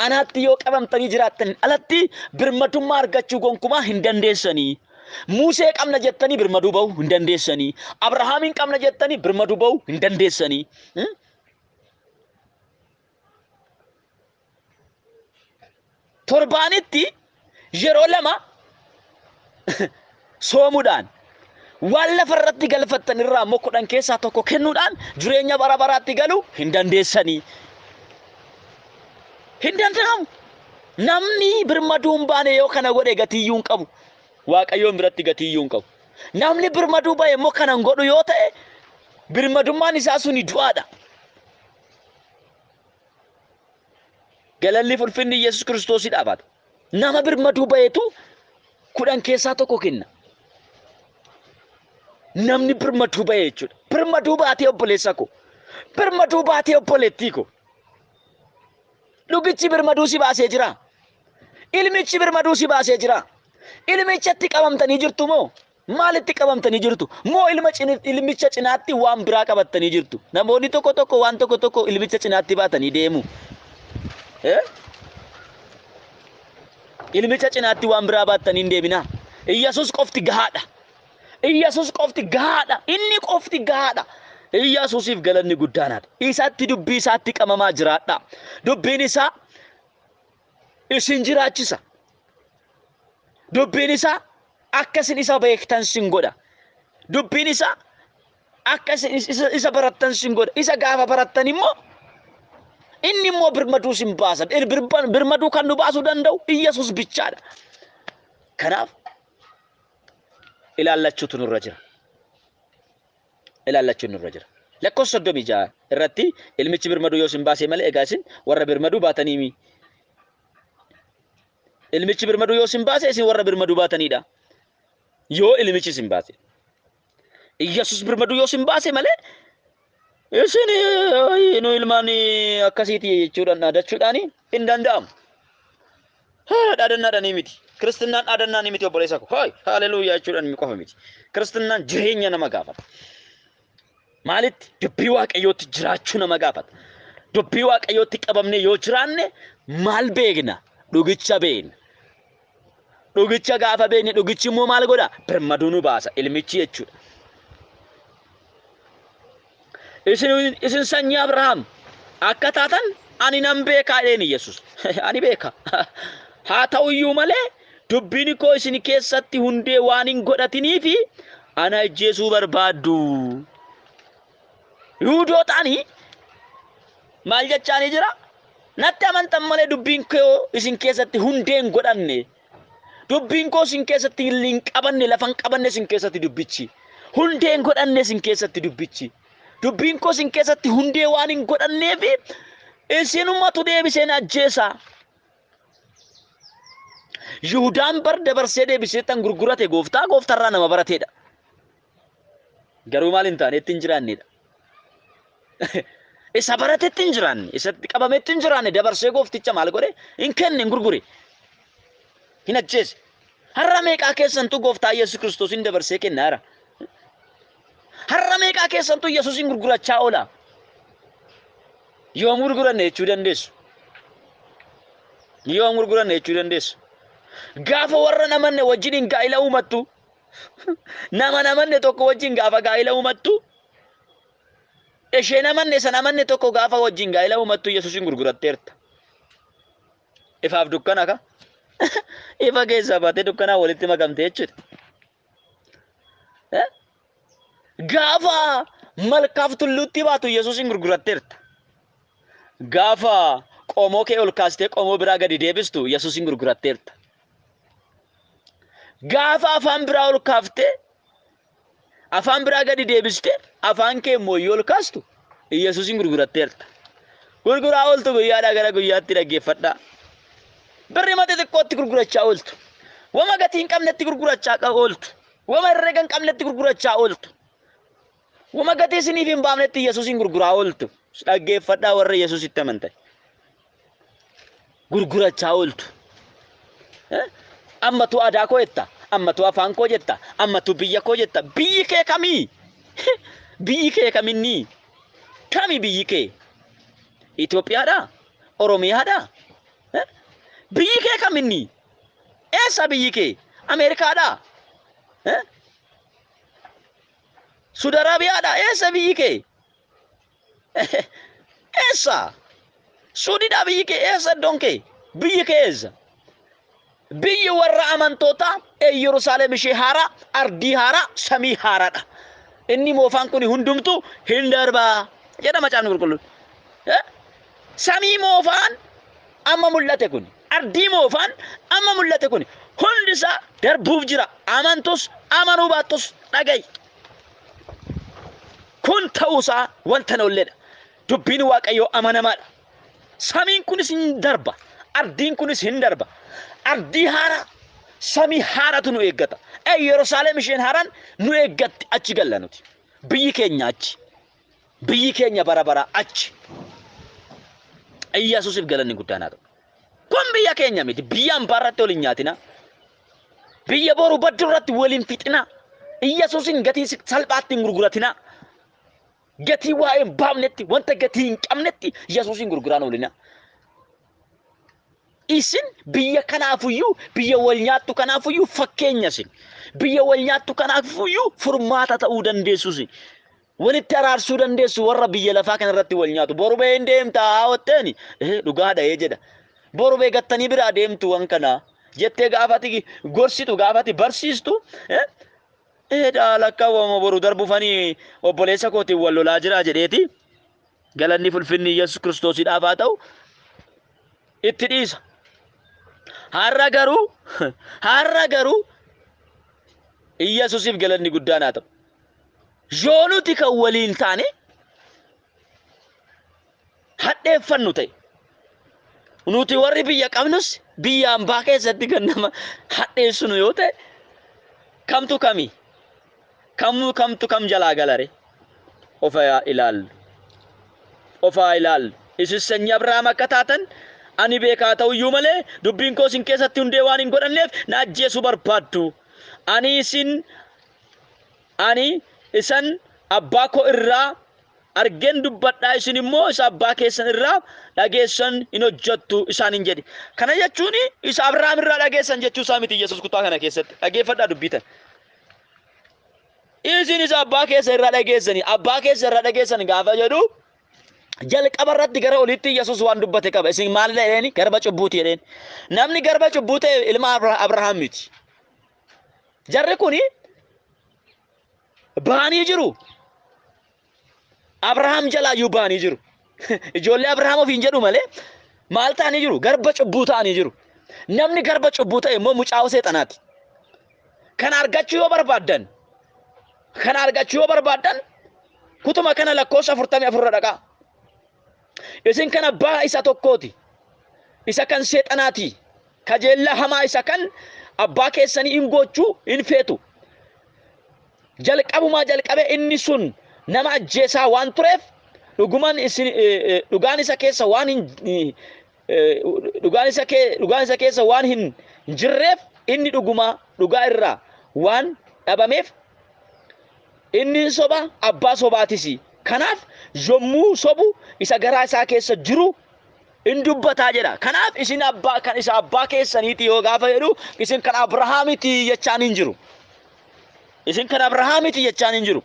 anaatti yoo qabamtanii jiraattan alatti birmadummaa argachuu gonkumaa hin dandeessanii. Musee qabna jettanii birmaduu ba'uu hin dandeessanii. Abrahaamiin qabna jettanii birmaduu ba'uu hin dandeessanii. Torbaanitti yeroo lama soomuudhaan waan lafa irratti galfattan irraa immoo 10 keessaa tokko kennuudhaan jireenya bara baraatti galuu hin dandeessanii. Hin danda'amu. Namni birmaduu hin baane yoo kana godhe gatiiyyuu hin qabu. Waaqayyoon biratti gatiiyyuu hin qabu. Namni birmaduu ba'e immoo kana hin godhu yoo ta'e birmadummaan isaa suni du'aadha. Galalli fulfinni Yesuus Kiristoosii dhaabata. Nama birmaduu ba'etu 10 keessaa tokko kenna. Namni birmaduu ba'e jechuudha. Birmaduu baatee obboleessa koo. Birmaduu baatee obboleettii koo. Dhugichi birmaduu si baasee jira. Ilmichi birmaduu si baasee jira. Ilmichatti qabamtanii jirtu moo? Maalitti qabamtanii jirtu? Moo ilmicha cinaatti waan biraa qabattanii jirtu? Namoonni tokko tokko waan tokko tokko ilmicha cinaatti baatanii deemu. Ilmicha cinaatti waan biraa baattanii hin deeminaa. Iyyasuus qofti gahaadha. Iyyasuus qofti gahaadha. Inni qofti gahaadha. Iyyasuusiif galanni guddaanaadha. Isatti dubbii isaatti qabamaa jiraadha. Dubbiin isaa isin jiraachisa. Dubbiin isaa akka isin isa beektan sin godha. Dubbiin isaa akka isin isa barattan sin godha. Isa gaafa barattan immoo inni immoo birmaduu sin baasa. Birmaduu kan nu baasuu danda'u Iyyasuus bichaadha. Kanaaf ilaallachuutu nurra jira. Ilaallachuun nurra jira. Lakkoofsa 36 irratti ilmichi birmaduu yoo isin baasee malee egaa isin warra birmaduu baataniimi. Ilmichi birmaduu yoo isin baase isin warra birmaduu baatanidha. Yoo ilmichi isin baase. Iyyasuus birmaduu yoo isin baase malee isin nu ilmaan akkasiiti jechuudhaan dhaadachuudhaan hin danda'amu. Dhaadannaadhaan miti. Kiristinnaan dhaadannaan miti obboleessa koo. Hayi haleluuyaa jechuudhaan qofa miti. Kiristinnaan jireenya nama gaafata. Maalitti? Dubbii Waaqayyootti jiraachuu nama gaafata. Dubbii Waaqayyootti qabamne yoo jiraanne maal beekna? Dhugicha beekna. Dhugicha gaafa beekne dhugichi immoo maal godha? Birmaduu nu baasa ilmichi jechuudha. Isin sanyii Abrahaam akka taatan ani nan beekaa jedheen Yesuus. Ani beeka. Haa ta'uyyuu malee dubbiin koo isin keessatti hundee waan hin godhatiniifi ana ajjeesuu barbaaddu. Yihuudootaani maal jechaanii jira? Natti amantan malee dubbiin koo isin keessatti hundee hin godhanne. Dubbiin koo isin keessatti hin qabanne, lafa hin qabanne isin keessatti dubbichi. Hundee hin godhanne isin keessatti dubbichi. Dubbiin koo isin keessatti hundee waan hin godhanneef isinumatu deebisee na ajjeesa. Yihudaan bar dabarsee deebisee tan gurgurate gooftaa gooftarraa nama barateedha. Garuu maal hin taane itti hin jiraannedha. Isa baratetti hin jiraanne, isatti qabametti hin jiraanne dabarsee goofticha maal godhe? Hin kenne, hin gurgure. Hin ajjeese. Har'a meeqaa keessantu gooftaa Yesuus Kiristoosiin dabarsee kennaa jira? Har'a meeqaa keessantu Yesuusiin gurgurachaa oola? Yoom gurguranne jechuu dandeessu? Yoom gurguranne jechuu dandeessu? Gaafa warra namanne wajjin gaa'ila uumattu, nama namanne tokko wajjin gaafa gaa'ila uumattu, ishee namanne sana amanne tokko gaafa wajjin gaa'ila uumattu Yesuusiin gurguratteerta. Ifaaf dukkana ka? Ifa keessaa baatee dukkanaa walitti makamte jechuudha. Gaafa malkaaf tulluutti baatu Yesuusiin gurguratteerta. Gaafa qomoo kee ol kaastee qomoo biraa gadi deebistu Yesuusiin gurguratteerta. Gaafa afaan biraa ol kaaftee afaan biraa gadi deebistee afaan kee immoo yoo ol kaastu Yesuusiin gurguratteerta. Gurguraa ooltu guyyaadhaa gara guyyaatti dhaggeeffadhaa. Birri mata xixiqqootti gurgurachaa ooltu. Wama gatii hin qabnetti gurgurachaa ooltu. Wama herrega hin qabnetti gurgurachaa ooltu. Wama gatii isiniif hin baafnetti Yesuusin gurguraa ooltu. Dhaggeeffadhaa warra Yesuusitti amantan. Gurgurachaa ooltu. Ammatu aadaa koo jetta. Ammatu afaan koo jetta. Ammatu biyya koo jetta. Biyyi kee kamii? Biyyi kee kaminni? Kami biyyi kee? Itoophiyaadhaa? Oromiyaadhaa? Biyyi kee kaminni? Eessa biyyi kee? Ameerikaadhaa? Suudi Arabiyaadhaa? Eessa biyyi kee? Eessa? Suudiidhaa biyyi kee? Eessa iddoon kee? Biyyi kee eessa? Biyyi warra amantootaa Yerusaalem ishee haaraa, ardii haaraa, samii haaraadha. Inni moofaan kun hundumtuu hin darbaa jedha macaafni qulqulluun. Samii moofaan amma mul'ate kun, ardii moofaan amma mul'ate kun hundi isaa darbuuf jira. Amantus amanuu baattus dhaga'i. Kun ta'uusaa wanta hin oolledha. Dubbiin Waaqayyoo amanamaadha. Samiin kunis hin darba. Ardiin kunis hin darba. Ardii haaraa, samii haaraatu nu eeggata. Yerusaalem isheen haaraan nu eeggatti achi galla nuti. Biyyi keenya achi. Biyyi keenya bara bara achi. Iyyasuusiif galanni guddaan haa ta'u. Kun biyya keenya miti. Biyya ambaa irratti wal hin nyaatina. Biyya boru baddu irratti wal hin fixina. Iyyasuusin gatii salphaatti hin gurguratina. Gatii waa'ee hin baafnetti, wanta gatii hin qabnetti Yesuusin gurguraan oolina. Isin biyya kanaafuyyuu, biyya wal nyaattu kanaafuyyuu fakkeenya isin. Biyya wal nyaattu kanaafuyyuu furmaata ta'uu dandeessu isin. Walitti araarsuu dandeessu warra biyya lafaa kanarratti wal nyaatu. Boru bee hin deemta haa watteeni. Dhugaadha ee jedha. Boru bee gattanii biraa deemtu waan kana. Jettee gaafati gorsitu gaafati barsiistu. Eedhaa lakkaawwama boru darbufanii obboleessa kootiin wal lolaa jira jedheeti. Galanni fulfinni Yesuus Kiristoosiidhaaf haa ta'u. Itti dhiisa. Har'a garuu Iyyasuusiif galanni guddaan haa ta'u. Yoo nuti kan waliin taane hadheeffannu ta'e nuti warri biyya qabnus biyya ambaa keessatti kan nama hadheessinu yoo ta'e kamtu kami? Kamuu kamtu kam jalaa galare? Ofa ilaallu. Ofaa ilaallu. Isin sanyii Abrahaam akka taatan ani beekaa ta'uyyuu malee dubbiin koo isin keessatti hundee waan hin godhanneef na ajjeesuu barbaaddu. Ani isan abbaa koo irraa argeen dubbadhaa isin immoo isa abbaa keessan irraa dhageessan hin hojjettu isaaniin jedhe. Kana jechuun isa Abrahaam irraa dhageessan jechuu isaa miti Yesuus kutaa kana keessatti. Dhageeffadhaa dubbii. Isin isa abbaa keessa irraa dhageessanii abbaa keessa irraa dhageessan gaafa jedhu jalqaba irratti gara olitti Yesuus waan dubbate qaba. Isin maalidha jedheeni? Garba cubbuuti jedheen. Namni garba cubbuu ta'e ilma Abrahaam miti. Jarri kuni ba'anii jiru. Abrahaam jalaayyuu ba'anii jiru. Ijoollee Abrahaam ofiin jedhu malee maal ta'anii jiru? Garba cubbuu ta'anii jiru. Namni garba cubbuu ta'e immoo mucaa seexanaati. Kana argachuu yoo barbaaddan kana argachuu yoo barbaaddan kutuma kana lakkoofsa 44 irra dhaqaa. Isin kan abbaa isa tokkooti. Isa kan seexanaati. Kajeellaa hamaa isa kan abbaa keessanii hin gochuu hin feetu. Jalqabumaa jalqabee inni sun nama ajjeesaa waan tureef dhugumaan isin dhugaan isa keessa waan hin dhugaan isa keessa waan hin jirreef inni dhugumaa dhugaa irraa waan dhabameef inni soba abbaa sobaatis. Kanaaf yommuu sobu isa garaa isaa keessa jiru in dubbataa jedha. Kanaaf isin abbaa kan isa abbaa keessaniiti yoo gaafa jedhu isin kan Abrahaamiti jechaan hin jiru. Isin kan Abrahaamiti jechaan hin jiru.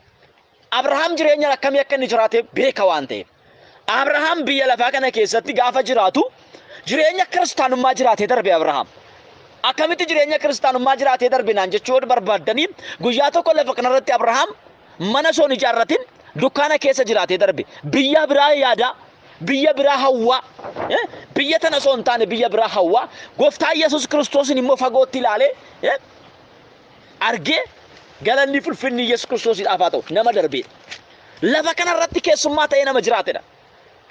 Abrahaam jireenya akkamii akka inni jiraate beeka waan ta'eef. Abrahaam biyya lafaa kana keessatti gaafa jiraatu jireenya kiristaanummaa jiraatee darbe Abrahaam. Akkamitti jireenya kiristaanummaa jiraatee darbe naan jechuu yoo barbaaddanii guyyaa tokko lafa kanarratti Abrahaam mana osoo hin ijaarratin dukkaana keessa jiraatee darbe. Biyya biraa yaadaa, biyya biraa hawwaa, biyya tana osoo hin taane biyya biraa hawwaa, gooftaa Yesuus Kiristoosin immoo fagootti ilaalee argee galanni fulfinni Yesuus Kiristoosiidhaaf haa ta'u nama darbeedha. Lafa kanarratti keessummaa ta'ee nama jiraatedha.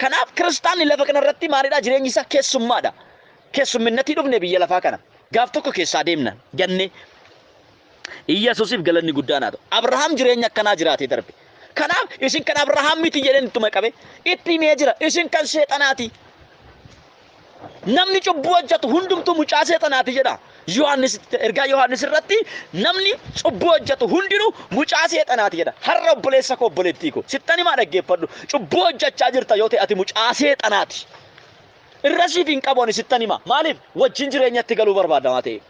Kanaaf kiristaanni lafa kanarratti maalidha jireenyi isaa keessummaadha. Keessumminnatii dhufne biyya lafaa kana. Gaaf tokko keessaa deemna jennee Iyyasuusiif galanni guddaan haa ta'u. Abrahaam jireenya akkanaa jiraatee darbe. Kanaaf isin kan Abrahaam miti jedheen ittuma qabe itti himee jira. Isin kan seexanaati. Namni cubbuu hojjetu hundumtuu mucaa seexanaati jedha. Yohaannis ergaa Yohaannis irratti namni cubbuu hojjetu hundinuu mucaa seexanaati jedha. Har'a obboleessa koo obboleettii koo sittan himaa dhaggeeffadhu. Cubbuu hojjechaa jirta yoo ta'e ati mucaa seexanaati. Irra siif hin qabu ani sittan hima. Maaliif? Wajjin jireenyatti galuu barbaadna waan ta'eef.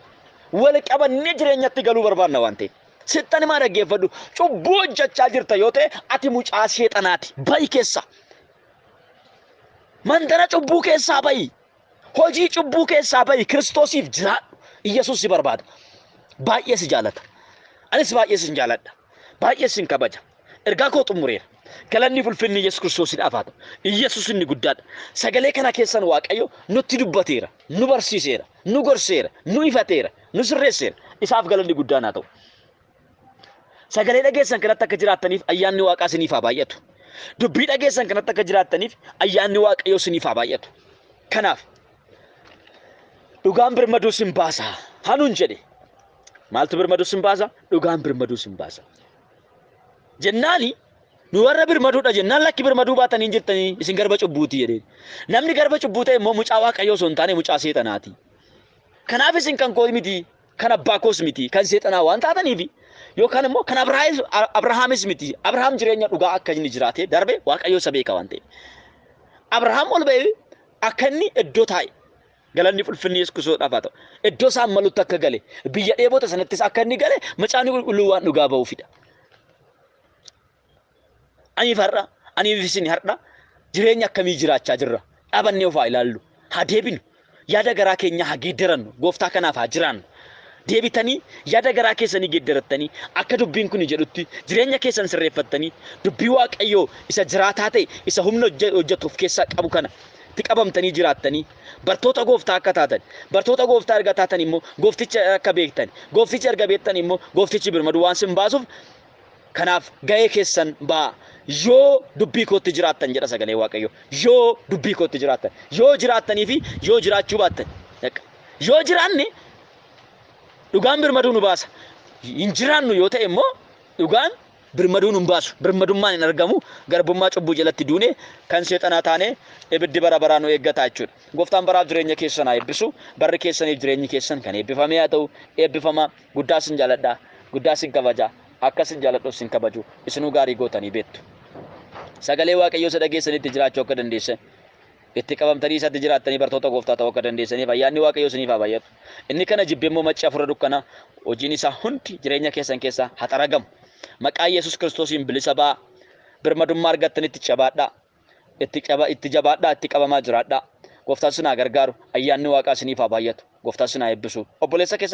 Wal qabannee jireenyatti galuu barbaadna waan ta'eef. Sittan himaa dhaggeeffadhu. Cubbuu hojjechaa jirta yoo ta'e ati mucaa seexanaati. Ba'i keessa. Mandara cubbuu keessaa ba'i. Hojii cubbuu keessaa ba'i. Kiristoosiif jiraadhu. Iyyasuus si barbaada. Baay'ee si jaalata. Anis baay'ee sin jaaladha. Baay'ee sin kabaja. Ergaa koo xumureera. Galanni fi ulfinni Yesuus Kiristoosiidhaaf haa ta'u. Iyyasuus inni guddaadha. Sagalee kana keessan Waaqayyo nutti dubbateera, nu barsiiseera, nu gorseera, nu ifateera, nu sirreesseera. Isaaf galanni guddaan haa ta'u. Sagalee dhageessan kanatti akka jiraattaniif ayyaanni Waaqaa isiniif haa baay'atu. Dubbii dhageessan kanatti akka jiraattaniif ayyaanni Waaqayyoo isiniif haa baay'atu. Kanaaf dhugaan birmaduu sin baasa hanuun jedhe. Maaltu birmaduu sin baasa? Dhugaan birmaduu sin baasa. Jennaani nu warra birmaduudha jennaan lakki birmaduu baatanii hin jirtanii isin garba cubbuuti jedheen. Namni garba cubbuu ta'e immoo mucaa Waaqayyoo osoo hin taane mucaa seexanaati. Kanaaf isin kan koo miti, kan abbaa koos miti, kan seexanaa waan taataniif yookaan immoo kan Abrahaamis miti. Abrahaam jireenya dhugaa akka inni jiraatee darbe Waaqayyoo isa beeka waan ta'eef. Abrahaam ol ba'ee akka inni iddoo taa'e galanni ulfinni Yesuus Kiristoosdhaaf haa ta'u. Iddoo isaan malutti akka gale biyya dheebota sanattis akka inni gale macaafni qulqulluu waan dhugaa ba'uufidha. Aniif har'a, aniif isin har'a jireenya akkamii jiraachaa jirra? Dhaabannee of haa ilaallu. Haa deebinu. Yaada garaa keenyaa haa geeddarannu. Gooftaa kanaaf haa jiraannu. Deebitanii yaada garaa keessanii geeddarattanii akka dubbiin kun jedhutti jireenya keessan sirreeffattanii dubbii Waaqayyoo isa jiraataa ta'e isa humna hojjetu of keessaa qabu kana itti qabamtanii jiraattanii bartoota gooftaa akka taatan bartoota gooftaa erga taatan immoo goofticha akka beektan goofticha erga beektan immoo gooftichi birmaduu waan sin baasuuf kanaaf ga'ee keessan ba'a. Yoo dubbii kootti jiraattan jedha sagalee Waaqayyoo. Yoo dubbii kootti jiraattan, yoo jiraattanii fi yoo jiraachuu baattan. Yoo jiraanne dhugaan birmaduu nu baasa. Hin jiraannu yoo ta'e immoo dhugaan birmaduu nu hin baasu. Birmadummaan hin argamu. Garbummaa cubbuu jalatti duune kan seexanaa taane ibiddi bara baraa nu eeggata jechuudha. Gooftaan baraaf jireenya keessan haa eebbisu. Barri keessaniif jireenyi keessan kan eebbifamee haa ta'u. Eebbifama. Guddaa sin jaaladha. Guddaa sin kabaja. Akka sin jaaladhuuf sin kabaju. Isinuu gaarii gootanii beektu. Sagalee Waaqayyoo isa dhageessanitti jiraachuu akka dandeessan itti qabamtanii isatti jiraattanii bartoota gooftaa ta'uu akka dandeessaniif ayyaanni Waaqayyoo isiniif haa baay'atu. Inni kana jibbe immoo macci hafuura dukkanaa hojiin isaa hundi jireenya keessan keessaa haa xaragamu. Maqaa Yesuus Kiristoosiin bilisa ba'aa. Birmadummaa argattanitti jabaadhaa. Itti jabaadhaa, itti qabamaa jiraadhaa. Gooftaan isin haa gargaaru. Ayyaanni Waaqaa isiniif haa baay'atu. Gooftaan isin haa eebbisu. Obboleessa keessa